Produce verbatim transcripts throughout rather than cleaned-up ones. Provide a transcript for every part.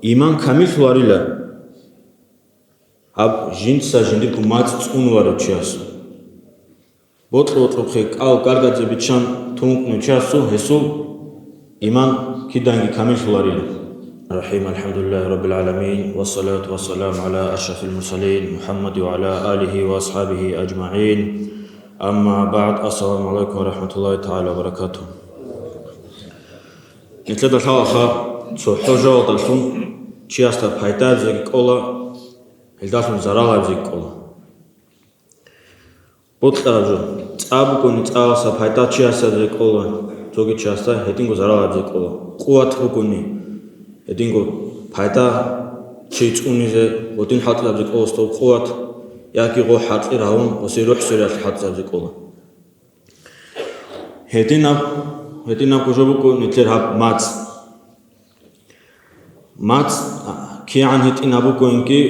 Иман камиллъуларила гьаб жинца жиндирго мацӀ цӀунуларев чиясул. Бокьа-бокьухъе кӀал гаргадзе биччан тун вукӀунев чиясул гьесул иман киданги камиллъуларила. Рахим, алхӀамдулиллагьи раббил гӀаламин, вассалату вассаламу гӀала ашрафил мурсалин, МухӀаммади ва гӀала алихи ва асхӀабихи ажмагӀин. Амма багӀд, ассаламу гӀалайкум ва рахӀматуллагьи тагӀала ва баракатугь. Нилъеда лъалаха, цохӀо жоялдалъун чиясда пайда гьабизеги кӀола, гьелдалъун зарал гьабизеги кӀола. Бокьараб жо, цӀа бугони цӀаласа пайда чиясда гьабизе кӀола, цоги чиясда гьединго зарал гьабизе кӀола. Къуват бугони, гьединго пайда чи цӀунизе, гьедин хӀалтӀизабизе кӀола гьесул къуват, яги гъо хӀакъир гьавун, гьесие рухӀ свериялъе хӀалтӀизабизе кӀола. Гьединаб, гьединабго жо буго нилъер гьаб мацӀ. МацӀ кигӀан гьитӀинаб бугониги,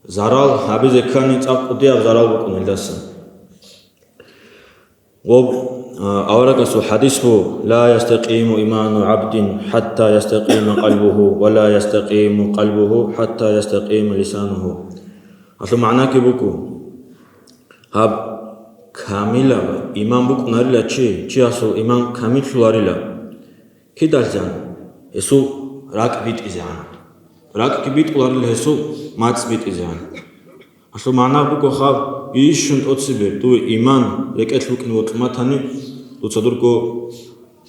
зарал гьабизе ккани, цӀакъ кӀудияб зарал букӀун гьелдаса. Гъоб, а, аварагасул хӀадис буго: «Ла ястакъиму иману гӀабдин хӀатта ястакъима къалбугьу, ва ла ястакъиму къалбугьу хӀатта ястакъима лисанугьу». Гьалъул магӀнаги буго, гьаб камилаб иман букӀунарила чи, чиясул иман камиллъуларила. Кидалъан? Гьесул ракӀ битӀизегӀан. РакӀги битӀуларила гьесул мацӀ битӀизегӀан. Гьалъул магӀна буго, хаб, бищун тӀоцебе дуе иман рекӀелъ букӀине бокьун батани, дуца дурго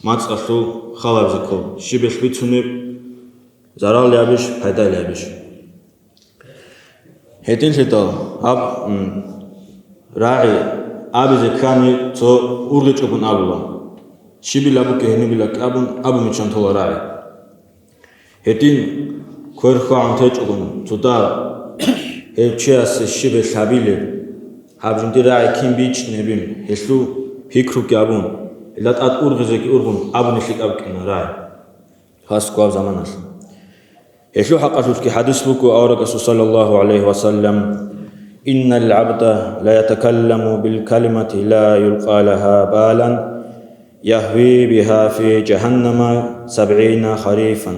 мацӀалъул хал гьабизе ккола, щиб гьелъ бицунеб, зараллъи гьабищ, пайдалъи гьабищ. Гьединлъидал гьаб, м, рагӀи абизе ккани, цо ургъичӀогун абула. Щибила бугеб, гьенибилаги абун, абун биччан тола рагӀи. Гьедин квер хьвагӀун течӀогун цо дагь, гьев чиясе щиб гьелъ гьабилеб, гьаб жиндир рагӀи кин бичӀчӀинебин, гьелъул пикруги абун, гьелда тӀад ургъизеги ургъун абуни лъикӀаб кӀина рагӀи. Гьас ккваб заманалъ. Гьелъул хӀакъалъулъги хӀадис буго аварагасул, саллаллагьу гӀалайгьи ва саллам: «Иннал гӀабда ла ятакалламу бил калимати ла юлкъа лагьа балан, ягьви бигьа фи жагьаннама сабгӀина харифан».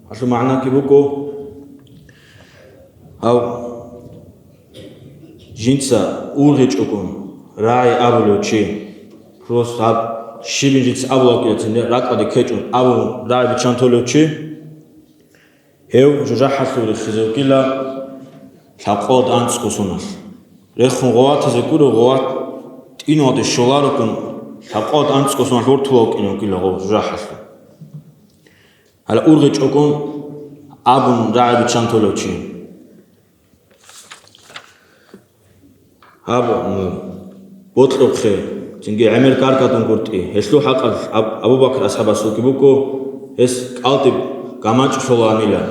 Гьалъул магӀнаги буго, гьав жинца ургъичӀого рагӀи абулев чи, просто гьаб щибин жинца абулеб букӀинчӀеб ракӀалде ккечӀун абун рагӀи биччан толев чи, гьев жужахӀалъув рехизе вукӀила лъабкъоялда анцӀго соналъ. Рехун гъов ватизе гуро, гъов тӀинвалде щоларогун, лъабкъоялда анцӀго соналъ вортула вукӀине вукӀила гъов жужахӀалъув. Гьале ургъичӀого абун рагӀи биччан толев чи. Гьаб, м, бокьухъе, цинги гӀемер гаргадунгутӀи. Гьелъул хӀакъалъ Аб-, Абу Бакр асхӀабасулги буго, гьес кӀалтӀи гамачӀ лъолаанила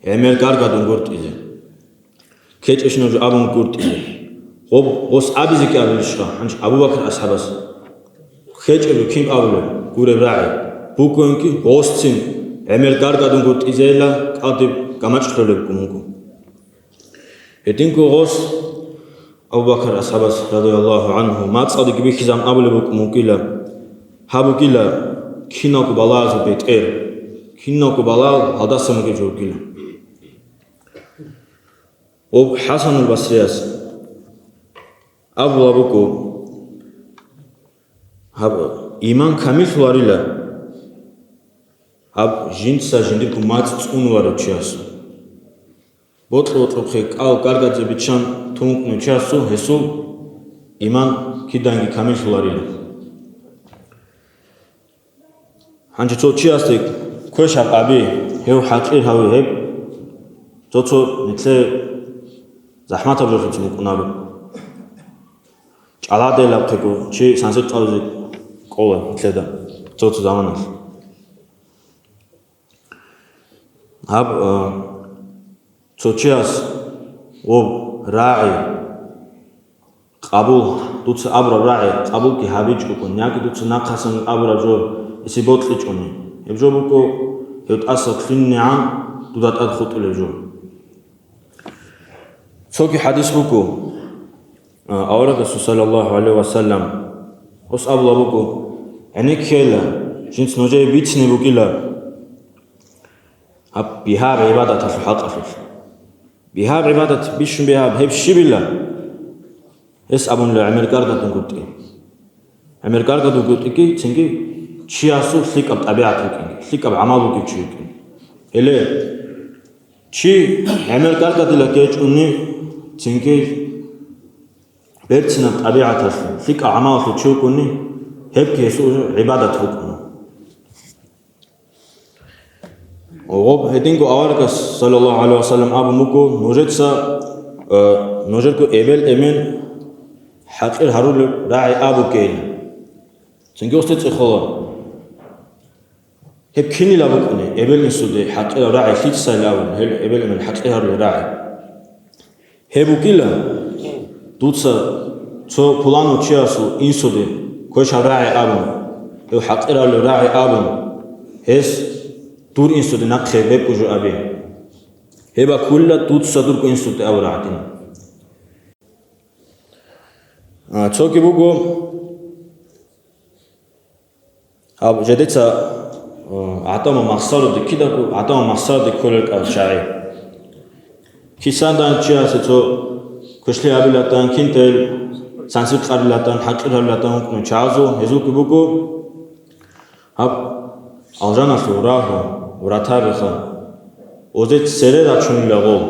гӀемер гаргадунгутӀизе. КкечӀищинаб жо абунгутӀизе. Гъоб-, гъос абизеги абилищха, гьанже Абу Бакр асхӀабас? КкечӀеб жо кин абулеб, гуреб рагӀи. Бугониги гъосцин гӀемер гаргадунгутӀизейила кӀалтӀи гамачӀ лъолеб букӀун буго. Гьединго гъос Абу Бакр асхӀабас, радияллагьу гӀангьу, мацӀалдеги бихьизабун абулеб букӀун бугила, гьаб бугила киналго балагьазул бетӀер, киналго балагь гьалдасан бугеб жо бугила. Ва ХӀасанул Басрияс абулеб буго, гьаб иман камиллъуларила гьаб жинца жиндирго мацӀ цӀунуларев чиясул. Бокьа-бокьухъе кӀал гаргадзе биччан тун вукӀунев чиясул гьесул иман киданги камиллъуларила. Гьанже цо чиясде квешаб аби, гьев хӀакъир гьави гьеб, цо-цо нилъее захӀматаб жо лъуцӀун букӀунаро. ЧӀаладелаб хъего чи сансикь къавизе кӀола нилъеда цо-цо заманалъ. Гьаб, а, цо чияс гъоб рагӀи къабул, дуца абураб рагӀи къабулги гьабичӀогун, яги дуца нахъасан абураб жо гьесие бокьичӀони, гьеб жо буго гьев тӀаса лъугьинегӀан дуда тӀад хутӀулеб жо. Цоги хӀадис буго, а, аварагасул, саллаллагьу гӀалайгьи ва саллам, гъос абулеб буго: «ГӀенеккейила, жинца нужее бицине бугила». Гьаб бигьаб гӀибадаталъул хӀакъалъулъ. Бигьаб гӀибадат, бищун бигьаб, гьеб щибила? Гьес абунила гӀемер-гаргадунгутӀи. ГӀемер-гаргадунгутӀиги цинги чиясул лъикӀаб тӀабигӀат букӀин, лъикӀаб гӀамал бугев чи вукӀин. Гьеле чи гӀемер-гаргадила гьечӀони, цинги берцинаб тӀабигӀаталъул, лъикӀаб гӀамалалъул чи вукӀуни, гьебги гьесул гӀибадат букӀуна. Гъоб гьединго аварагас, саллаллагьу гӀалайгьи ва саллам, абун буго: «Нужеца, э, нужерго эбел-эмен хӀакъир гьарулел рагӀи абукейин». Цинги гъосде цӀехола: «Гьеб кинила букӀуни, эбел-инсуде хӀакъираб рагӀи лъицайилан абун, гьел эбел-эмен хӀакъир гьарулел рагӀи?» Гьеб букӀила, дуца цо пуланав чиясул инсуде квешаб рагӀи абун, гьев хӀакъираб рагӀи абун, гьес дур инсуде нахъе бекӀужо аби. Гьеб баккулила дуца дурго инсуде абураб гӀадин. А, цоги буго, Гьаб жидеца, э, гӀадамал махсароде кидаго, гӀадамал махсароде кколел кӀал чагӀи. Кисан дан чиясе цо квешлъи гьабилатан, кинтайил сансикъарилатан, хӀакъир гьабилатан вукӀунев чагӀазул, гьезулги буго гьаб алжаналъул рагьу, вратариха, озе цере рачунила гъол.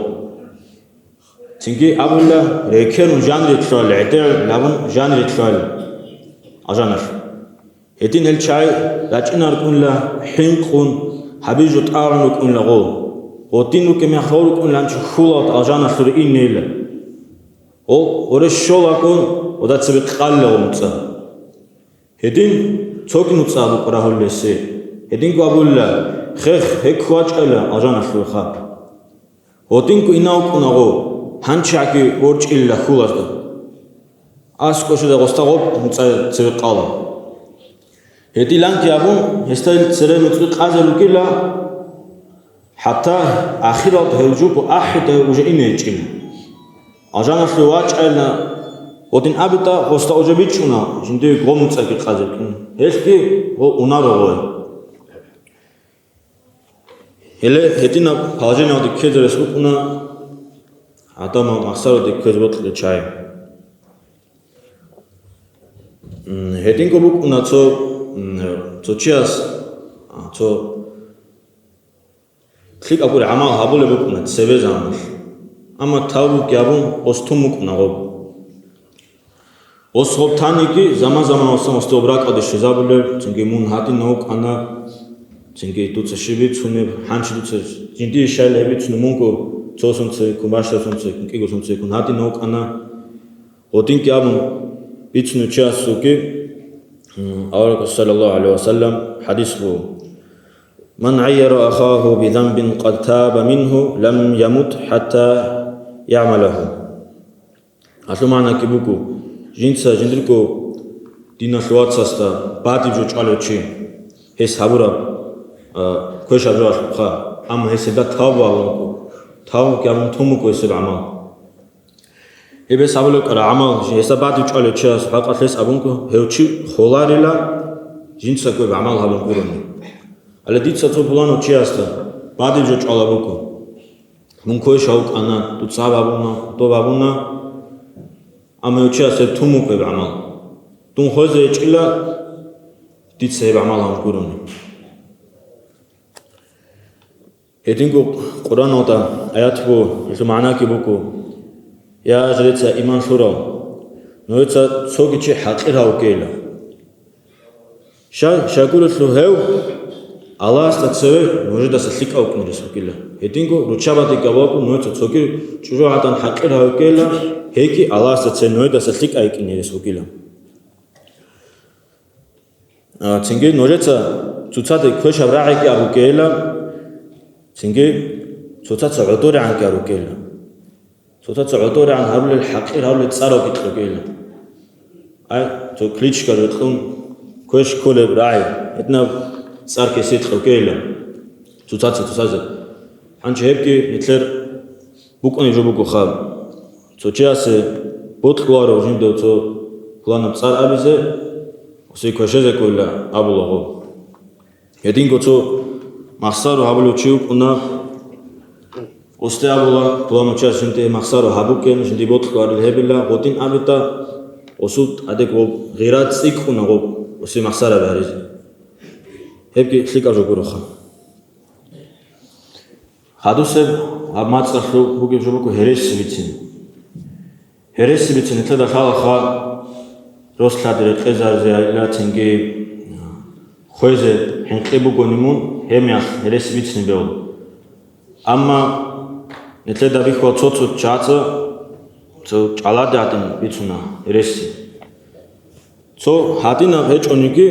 Цинги абула, рекерун жанре лъугьал, гӀедегӀ лъабун жанре лъугьал алжаналъ. Гьедин гьел чагӀи рачӀинаркӀунла хӀинкъун, гьабил жо тӀагӀун рукӀунла гъо. Гъодин рукӀин мехалъ рукӀунла гьанчо хьулалда алжаналъуре инейила. Гъо, оре щолагун, гъода цебе къалила гъо нуцӀа. Гьедин цоги нуцӀа абукъ рагьулел гьесие. Гьединго абула, хех, гьекь вачӀайла алжаналъуреха. Гъодинго инав вукӀуна гъо, гьанчагӀги ворчӀила хьулазда. АскӀошида гъоста гъоб нуцӀа цеве къала. Гьедиланги абун, гьесда цере нуцӀи къазе ругила, хӀатта ахиралда гьев жуго ахӀида уже ине гьечӀила. Алжаналъе вачӀайна, гъодин абида гъоста уже бичӀчӀуна жиндие гъоб нуцӀаги къазе ккун. Гьелъги гъо унаро гъой. Гьеле гьединаб положениялде ккезе рес букӀуна гӀадамал махсароде ккезе бокьулел чагӀи. М, гьединго букӀуна цо, м, цо чияс, а, цо лъикӀаб гури гӀамал гьабулеб букӀуна цебе заманалъ. Амма тавбуги гьабун, ос тун букӀуна гъоб. Ос гъоб таниги, заман-заманалъ ос гъоб ракӀалде щвезабулеб, цинги мун гьадинав вукӀана, цинги дуца щиб бицунеб, гьанчи дуца жиндие щайила гьеб бицунеб, мунго цо сунцайиккун, бащдаб сунцайиккун, кӀиго сунцайиккун гьадинав вукӀана. Гъодинги абун бицунев чиясулги, м, аварагас, саллаллагьу гӀалайгьи ва саллам, хӀадис буго: «Ман гӀайяра ахагьу бизанбин къад таба мингьу, лам ямут хӀатта ягӀмалагьу». Гьалъул магӀнаги буго, жинца жиндирго диналъул вацасда бадиб жо чӀвалев чи, гьес гьабураб, а, квешаб жоялъухъа, амма гьес гьебда тавба гьабун буго, тавбуги гьабун тун буго гьесул гӀамал. Гьеб гьес гьабулеб ккараб гӀамал, гьесда бадиб чӀвалев чияс хӀакъалъ гьес абунго, гьев чи холарила жинцаго гьеб гӀамал гьабун гурони. Гьале дица цо пуланав чиясда бадиб жо чӀвала буго. Мун квешав вукӀана, дуца гьаб гьабуна, доб гьабуна, амма гьев чияс гьеб тун буго гьеб гӀамал. Дун хвезе гьечӀила дица гьеб гӀамал гьабун гурони. Гьединго Къуръаналда аят буго, гьелъул магӀнаги буго: «Я, жидеца иман лъурал, нужеца цоги чи хӀакъир гьавукейила». Щай, щайгурелъул гьев Аллагьасда цеве нужедаса лъикӀав вукӀине рес вукӀила. Гьединго руччабаде габаго нужеца цоги чӀужугӀадан хӀакъир гьавукейила, гьейги Аллагьасда цеве нужедаса лъикӀав йикӀине рес вукӀила. А, цинги нужеца цоцазда квешаб рагӀиги абукейила, цинги цоцаца гӀодорегӀанги гьарукейила. Цоцаца гӀодорегӀан гьарулел, хӀакъир гьарулел цӀаралги кьукейила. Ай, цо кличка рекьун, квеш кколеб рагӀи, гьединаб цӀар кесие кьукейила цоцаца цоцазе. Гьанже гьебги нилъер букӀунеб жо бугоха. Цо чиясе бокьуларо жинда цо пуланаб цӀар абизе, гьесие квешезе ккола абулаго. Гьединго цо Махсару гьабулев чи вукӀуна, осте абула, пуланав час жинде махсару гьабукен, жинде бокьарил гьебила, гъодин абита, осул тӀадег ва гъира цӀикӀкӀуна гъоб, осе махсараби гьаризе. Гьебги лъикӀаб жо гуроха. Гьадусеб гьаб мацӀалъул бугеб жо буго гьереси бицин. Гьереси бицин нилъеда лъалаха, рос-лъади рекъезаризе гьарилатинги хвезе хӀинкъи бугони мун, гьеб мехалъ гьереси бицине бегьула. Амма нилъеда бихьула цо-цо чагӀаца цо чӀалади гӀадин бицуна гьереси. Цо гьадинаб гьечӀониги,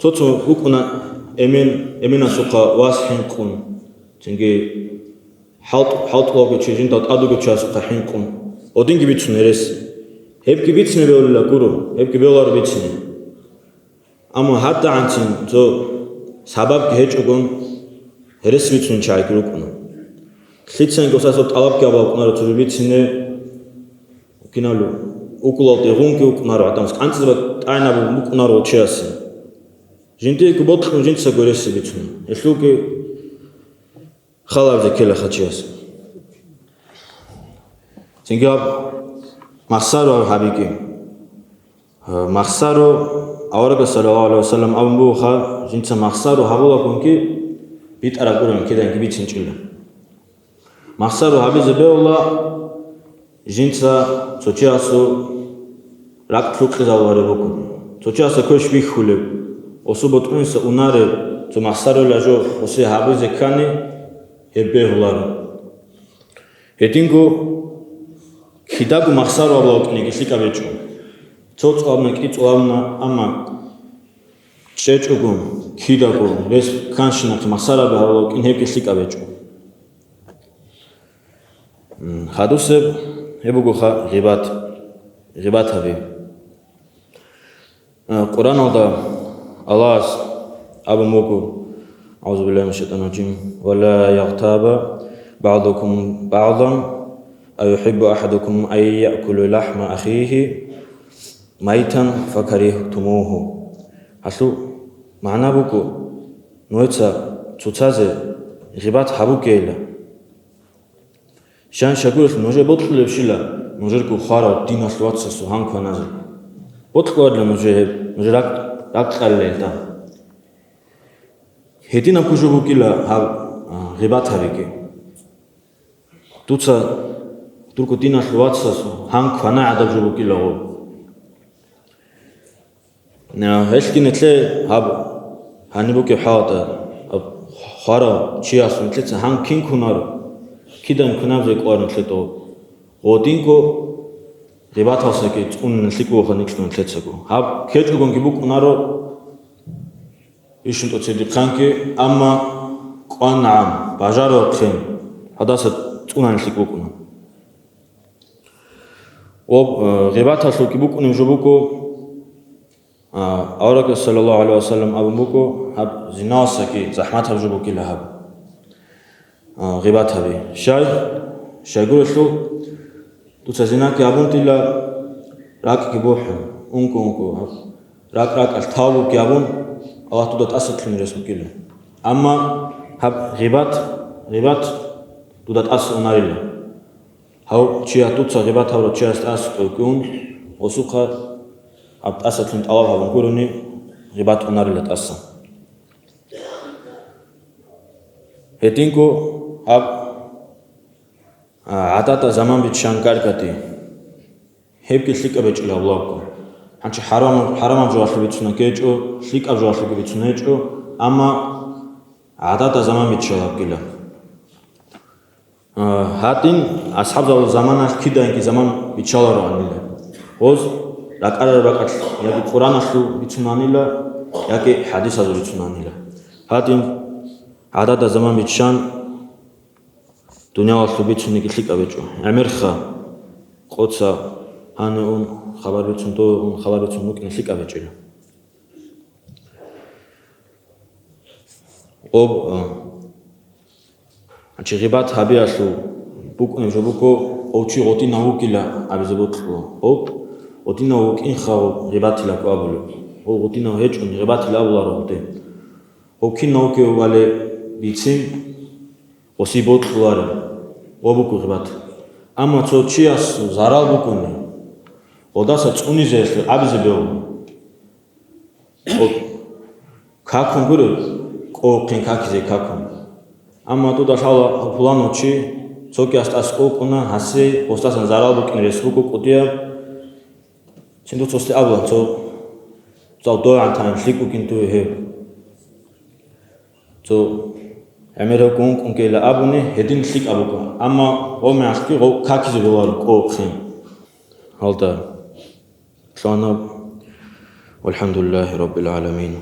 цо-цо вукӀуна эмен, эменасухъа вас хӀинкъун, цинги хӀалтӀ-, хӀалтӀулаго чи жинда тӀадуго чиясухъа хӀинкъун, гъодинги бицун гьереси. Гьебги бицине бегьулила гуро, гьебги бегьуларо бицине. Амма гьадагӀанцин цо сабабги гьечӀогон гьереси бицунел чагӀиги рукӀуна. Лъицанги осасул тӀалабги абула букӀунаро цо жо бицине, киналъул, укулалде гъунги вукӀунаро гӀадамас, къанцӀизабаз тӀагӀинабун букӀунаро чиясе. Жиндиего бокьун жинцаго гьереси бицуна. Гьелъулги халабизе ккела хъачияс. Цинги гьаб махсару гьабиги. Махсару, аварагас, саллаллагьу гӀалайгьи ва саллам, абун бугоха, жинца махсару гьабулагунги битӀараб гурин кидаги бицинчӀила. Махсару гьабизе бегьула, жинца цо чиясул ракӀ лъукъизавулареб буго. Цо чиясда квеш бихьулеб, осул ботӀрунса унареб, цо махсарулла жо осе гьабизе ккани, гьеб бегьуларо. Гьединго кидаго махсару абула вукӀинеги лъикӀаб гьечӀо. Цо цӀуабна, кӀи цӀуабна, амма чӀечӀого, кидаго, рес кканщинахъе махсараби гьабула вукӀин гьебги лъикӀаб гьечӀо. М, хадусеб гьеб бугоха гъибат, гъибат гьаби. Э, Къуръаналда Аллагьас абун буго, أعوذ بالله من الشيطان الرجيم، ولا يغتاب بعضكم بعضا أيحب أحدكم أن يأكل لحم أخيه ميتا فكرهتموه. Гьалъул магӀна буго, нужеца цоцазе гъибат гьабугейила. Щай-щайгурелъул нужее бокьулебщила нужерго хварав диналъ вацасул гьан кваназе. Бокьуларила нужее гьеб, нужер ракӀ-, ракӀкьарила гьелда. Гьединабго жо бугила гьаб, а, гъибат гьабиги. Дуца дурго диналъ вацасул гьан кванай гӀадаб жо бугила гъоб. Гьелъги нилъее гьаб гьаниб бугеб хӀалда, гьаб хварав чиясул нилъеца гьан кин кунаро, кидан кунаб жо кӀвар нилъе дов. Гъодинго гъибаталсаги цӀунун нилъ кӀуха никлъун нилъецаго. Гьаб ккечӀогонги букӀунаро ишин тӀоцебехъанги, амма кӀван гӀан, бажарухъен, гьадаса цӀунан нилъ букӀуна. Ва, э, гъибаталъулги букӀунеб жо буго, а, аварагас, саллаллагьу гӀалайгьи ва саллам, абун буго, гьаб зиналсаги захӀматаб жо бугила гьаб, а, гъибат гьаби. Щай? Щайгурелъул, дуца зинаги гьабун дила, ракӀги бухӀун, унго-унго, гьаб ракӀ-ракӀалъ тавбуги гьабун, Аллагь дуда тӀасалъун рес букӀила. Амма гьаб гъибат, гъибат дуда тӀаса унарила. Гьав чияс дуца гъибат гьабурав чияс тӀаса тӀокӀун, осухъа гьаб тӀасалъун тӀалаб гьабун гурони, гъибат унарила тӀаса. Гьединго гьаб, а, гӀадада заман биччан гаргади, гьебги лъикӀаб гьечӀила гьавлабго. Гьанчи хӀарам-, хӀарамаб жоялъул бицунаги гьечӀо, лъикӀаб жоялъулги бицун гьечӀо, амма гӀадада заман биччалабгила. А, гьадин асхӀабзабазул заманалъ киданиги заман биччалароанила. Гъоз ракӀарараб ракӀалъ яги Къураналъул бицунанила, яги хӀадисазул бицунанила. Гьадин гӀадада заман биччан дуниялалъул бицуниги лъикӀаб гьечӀо. ГӀемерха къоца гьанив ун хабар бицун, дов ун хабар бицун букӀине лъикӀаб гьечӀила. Об, а, гьанчи гъибат гьабиялъул букӀунеб жо буго, ов чи гъодинав вугила абизе бокьула. Об гъодинав вукӀинха гъибатилаго абулеб. Ов гъодинав гьечӀун гъибатил абуларо гъоде. Гьев кинавги вале бицин, гъосие бокьуларо, гъо буго гъибат. Амма цо чияс зарал букӀуни, гъодаса цӀунизе абизе бегьула. Гъо-, какун гуро, кӀо-, хъин какизе какун. Амма туда лъала пуланав чи цо кияс тӀас кӀокӀуна, гьасе гъосдасан зарал букӀин рес буго кӀудияб. Цин дуца гъосде абула, цо, цо догӀан тан лъикӀ вукӀин дуе гьев. Цо гӀемер гьев гункӀун ккела абуни, гьедин лъикӀаб буго. Амма гъо мягӀалъги гъов какизе бегьуларо кӀо-, хъин. Гьалда лъана. ВалхӀамдулиллагьи раббил гӀаламин.